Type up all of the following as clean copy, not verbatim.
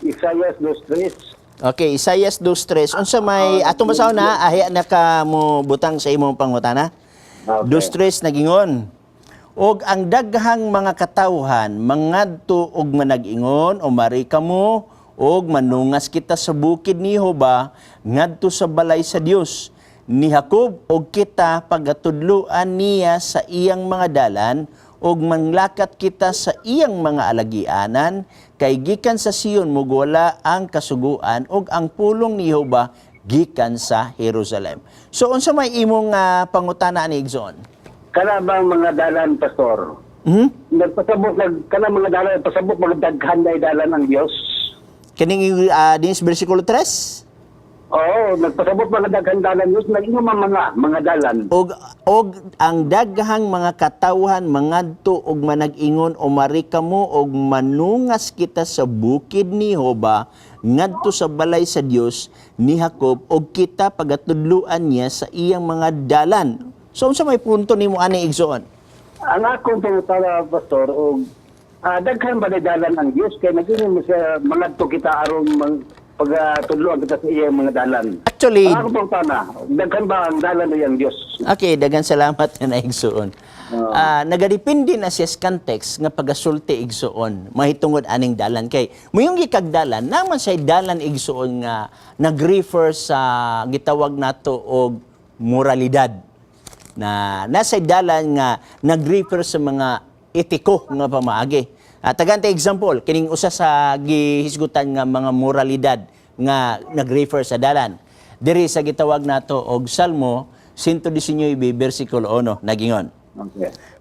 Isaias 2:3. Okay, Isaias 2:3. Unsa may atong basahon na, ahiya na ka mo butang sa imong pangutana. Okay. 2:3 nagingon. Og ang daghang mga katawhan mangadto og manag-ingon, o mari kamo og manungas kita sa bukid ni Jehova, ngadto sa balay sa Dios ni Jacob, og kita pagatudloan niya sa iyang mga dalan og manglakat kita sa iyang mga alagianan, kay gikan sa Sion mugwala ang kasuguan ug ang pulong ni Jehova gikan sa Jerusalem. So unsa may imong pangutana ni, igsoon? Kana bang mga dalan, Pastor? Nagpasabot nag kana mga dalan, pasabot mga daghan na dalan ang Dios. Kining dinis bersikulo 3? Oo, nagpasabot mga daghan dalan Dios, nag-ingon man mga dalan. Og ang daghang mga katawhan mangadto og manag-ingon, o mari kamo og manungas kita sa bukid ni Jehova, ngadto sa balay sa Dios ni Jacob, og kita pagatudloan niya sa iyang mga dalan. So unsa may punto nimo ani, igsoon? Ang akong pangutana, Pastor, og daghan ba na dalan ang Dios, kay nag-ingon mo siya mangadto kita aron pagtudloan kita sa iyang mga dalan? Actually, Ang akong pangutana, daghan ba ang dalan ng Dios? Okay, daghang salamat na, igsoon. Nagadepende na siya sa context nga pagasulti, igsoon, mahitungod aning dalan, kay moingon kag dalan naman say dalan, igsoon, nga nag-refer sa gitawag nato og moralidad, na nasa dalan nga nag-refer sa mga etiko nga pamaagi. Tagan example, kining usa sa gihisgutan nga mga moralidad nga nag-refer sa dalan. Diri sa gitawag nato og Salmo 119 bersikulo 1 nagingon.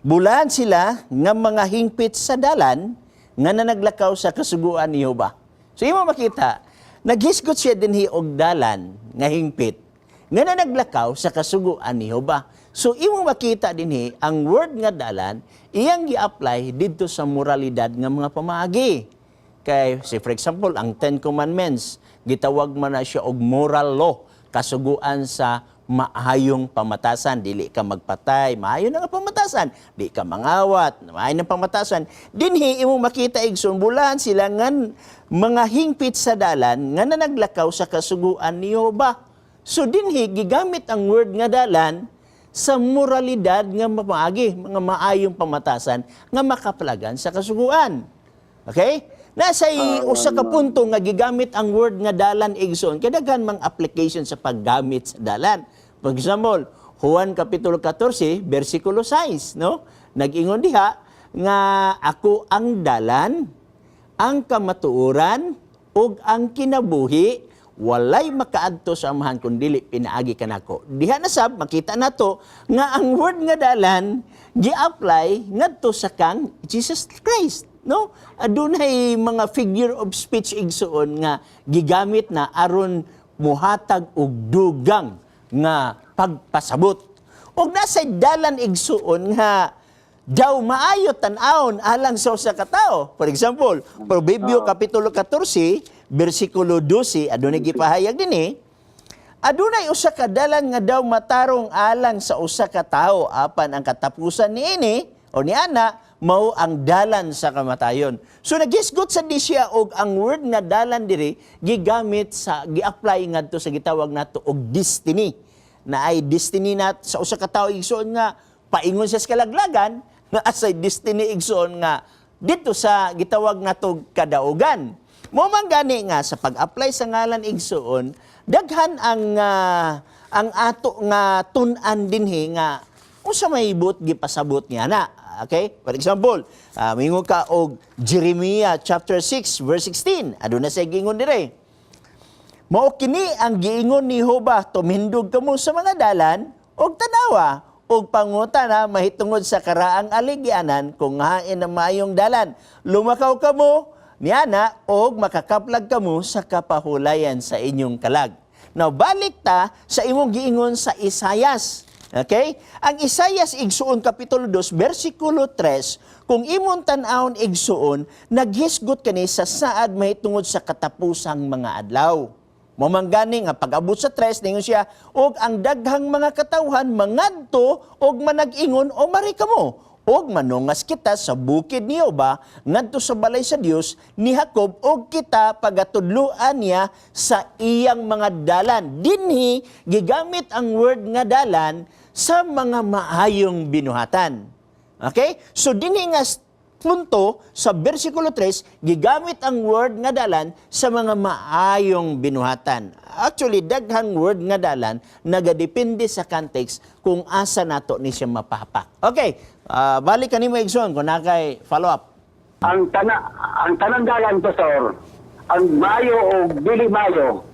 Bulaan sila nga mga hingpit sa dalan nga nanaglakaw sa kasuguan ni Jehova. So imo makita, naghisgot siya dinhi og dalan nga hingpit nga nanaglakaw sa kasuguan ni Jehova. So imo makita dinhi ang word nga dalan iyang gi-apply didto sa moralidad nga mga pamaagi. Kay si, for example, ang Ten Commandments, gitawag man na siya og moral law, kasuguan sa maayong pamatasan. Dili ka magpatay, maayo na nga pamatasan. Di ka mangawat, maayo na pamatasan. Dinhi imo makita, igsoon, bulaan sila ngan mga hingpit sa dalan nga nanaglakaw sa kasuguan ni Jehova. So dinhi gigamit ang word nga dalan sa moralidad nga pamaagi, mga maayong pamatasan nga makaplagan sa kasuguan. Okay? Nasa usa ka punto nga gigamit ang word nga dalan, igsoon, kay daghan mang application sa paggamit sa dalan. For example, Juan kapitulo 14 bersikulo 6, no? Nag-ingon diha nga ako ang dalan, ang kamatuoran ug ang kinabuhi, walay makaadto sa Amahan kun dili pinaagi kanako. Diha na sab makita nato nga ang word nga dalan gi-apply ngadto sa kang Jesus Christ, no? Adunay mga figure of speech, igsoon, nga gigamit na aron muhatag og dugang nga pagpasabot. Og nasa dalan, igsuon, nga daw maayo tan-awon alang sa usa ka tawo. For example, Proverbio kapitulo 14, bersikulo 12, adunay gipahayag dinhi: Adunay usa ka dalan nga daw matarong alang sa usa ka tawo, apan ang katapusan niini o ni ana mao ang dalan sa kamatayon. So nagisgot sa di siya og ang word nga dalan diri gigamit sa gi-apply ngadto sa gitawag nato og destiny. Na ay destiny na sa usa ka tawo, igsoon, nga paingon siya sa kalaglagan, na asay destiny, igsoon, nga dito sa gitawag nato kadaugan. Mo man gani nga sa pag-apply sa ngalan, igsoon, daghan ang ato nga tun-an dinhi nga unsa may buot gipasabot niya na. Okay? For example, mingon ka og Jeremiah chapter 6 verse 16. Aduna say giingon dire. Mao kini ang giingon ni Jehova, tumindog kamo sa mga dalan og tanawa og pangutana mahitungod sa karaang aligyanan kung hain ang maayong dalan. Lumakaw kamo niana og makakaplag kamo sa kapahulayan sa inyong kalag. Now balik ta sa imong giingon sa Isayas. Okay? Ang Isayas, igsuon, kapitulo 2 bersikulo 3, kung imong tan-awon, igsuon, naghisgot kani sa saad mahitungod sa katapusang mga adlaw. Mao man gani nga pag-abot sa 3, ningon siya, og ang daghang mga katawhan mangadto og manag-ingon, o mari kamo Ug manungas kita sa bukid ni Jehova ngadto sa balay sa Dios ni Jacob ug kita pagatudloan niya sa iyang mga dalan. Dinhi gigamit ang word nga dalan sa mga maayong binuhatan. Okay? So dinhi nga punto sa versikulo 3, gigamit ang word nga dalan sa mga maayong binuhatan. Actually, daghang word nga dalan nagadepende sa context kung asa nato ni siya mapahapak. Okay, balik kanimo, igsoon, kung naa kay follow up. Ang tanang dalan, Pastor, ang mayo o dili mayo,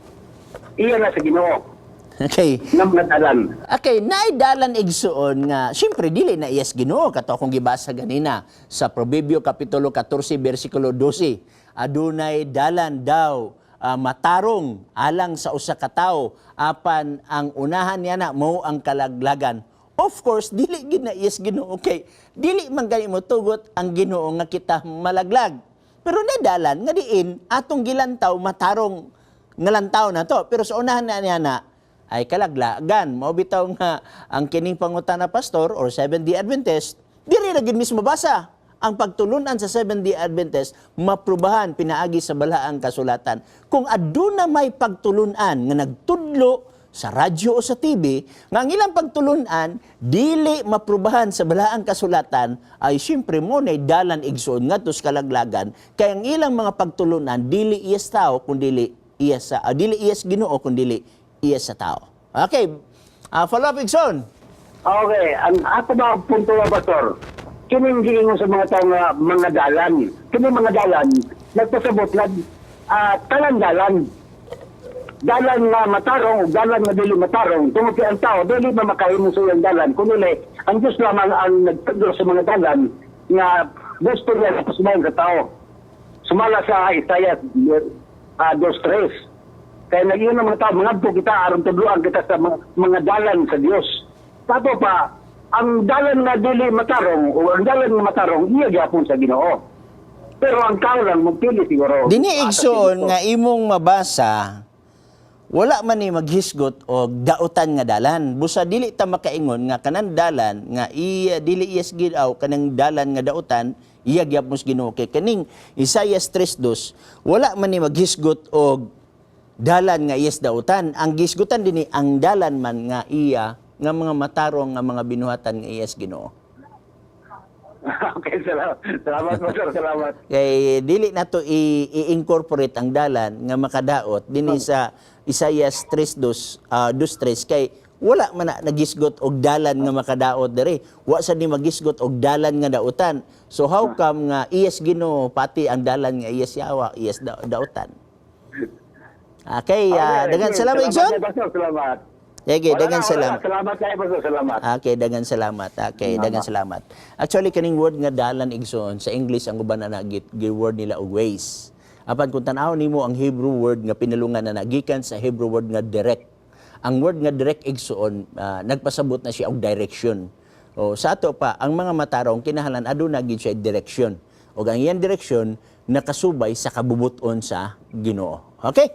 iya na sa Ginoo nga mga dalan. Okay, naay dalan, igsuon, nga syempre dili na iyas Ginoo kato akong gibasa ganina sa Proverbio kapitulo 14 bersikulo 12. Adunay dalan daw matarong alang sa usa ka tawo, apan ang unahan niya na mao ang kalaglagan. Of course, dili gid na iyas Ginoo kay dili man gani mo tugot ang Ginoo nga kita malaglag. Pero na dalan nga diin atong gilantaw matarong nga lantaw na to. Pero sa unahan na niya na ay kalaglagan. Mao bitaw nga ang kining pangutana, pastor or Seventh-day Adventist, diri ra gid mismo basa. Ang pagtulunan sa Seventh-day Adventist maprubahan pinaagi sa balaang kasulatan. Kung aduna may pagtulunan nga nagtudlo sa radyo o sa TV nga ang ilang pagtulunan dili maprubahan sa balaang kasulatan, ay siyempre mo na dalan, igsoon, ngadto sa kalaglagan, kay ang ilang mga pagtulunan dili iyas tao kun dili iyas sa dili iyas Ginoo kun dili iyas sa tao. Okay. Follow up, igsoon. Okay, ang ako ba punto ba, Pastor? Kining giingon sa mga tao nga mga dalan. Kining mga dalan nagpasabot lang talang dalan. Dalan nga matarong o dalan nga dili matarong, tungod kay ang tao dili ba makahimo sa iyang dalan kun dili ang Diyos lamang ang nagtudlo sa mga dalan nga gusto niya na pasubayan sa tao. Sumala sa Isaiah 2:3. Kaya nag-iyon ng mga tao, mangadto kita aron tudloan kita sa mga dalan sa Dios. Tato pa, ang dalan nga dili matarong o ang dalan nga matarong, iya gyapon sa Ginoo. Pero ang tao lang magpili siguro. Dini, sa igsoon, Ginoo. nga imong mabasa, wala man ni maghisgot og dautan nga dalan. Busa dili ta makaingon nga kanang dalan nga iya dili iyas gilaw, kanang dalan nga dautan iya gyapon sa Ginoo, kay kaning Isaiah 3:2 wala man ni maghisgot og dalan nga iyas dautan. Ang gisgutan dinhi ang dalan man nga iya nga mga matarong nga mga binuhatan nga iyas Ginoo. Okay, salamat. Salamat, Pastor. Salamat. Kay dili nato i-incorporate ang dalan nga makadaot dinhi sa Isaiah 3:2 2:3 kay wala man na nagisgot og dalan nga makadaot diri. Wa sad ni magisgot og dalan nga dautan. So how come nga iyas Ginoo pati ang dalan nga iyas yawa iyas dautan? Okay, dagan Okay, salamat, igsoon. Pastor, salamat. Sige, Wala dagan na, wala na. salamat. Salamat kayo, Pastor. Salamat. Okay, dagan salamat. Okay, dagan salamat. Actually, kaning word nga dalan, igsoon, sa English ang uban na gi word nila og ways. Apan kung tan-aw nimo ang Hebrew word nga pinulungan na gikan sa Hebrew word nga derek. Ang word nga derek, igsoon, nagpasabot na siya og direction. O sa ato pa, ang mga matarong kinahanglan aduna gid siya direksyon. Og ang iyang direksyon nakasubay sa kabubuton sa Ginoo. Okay?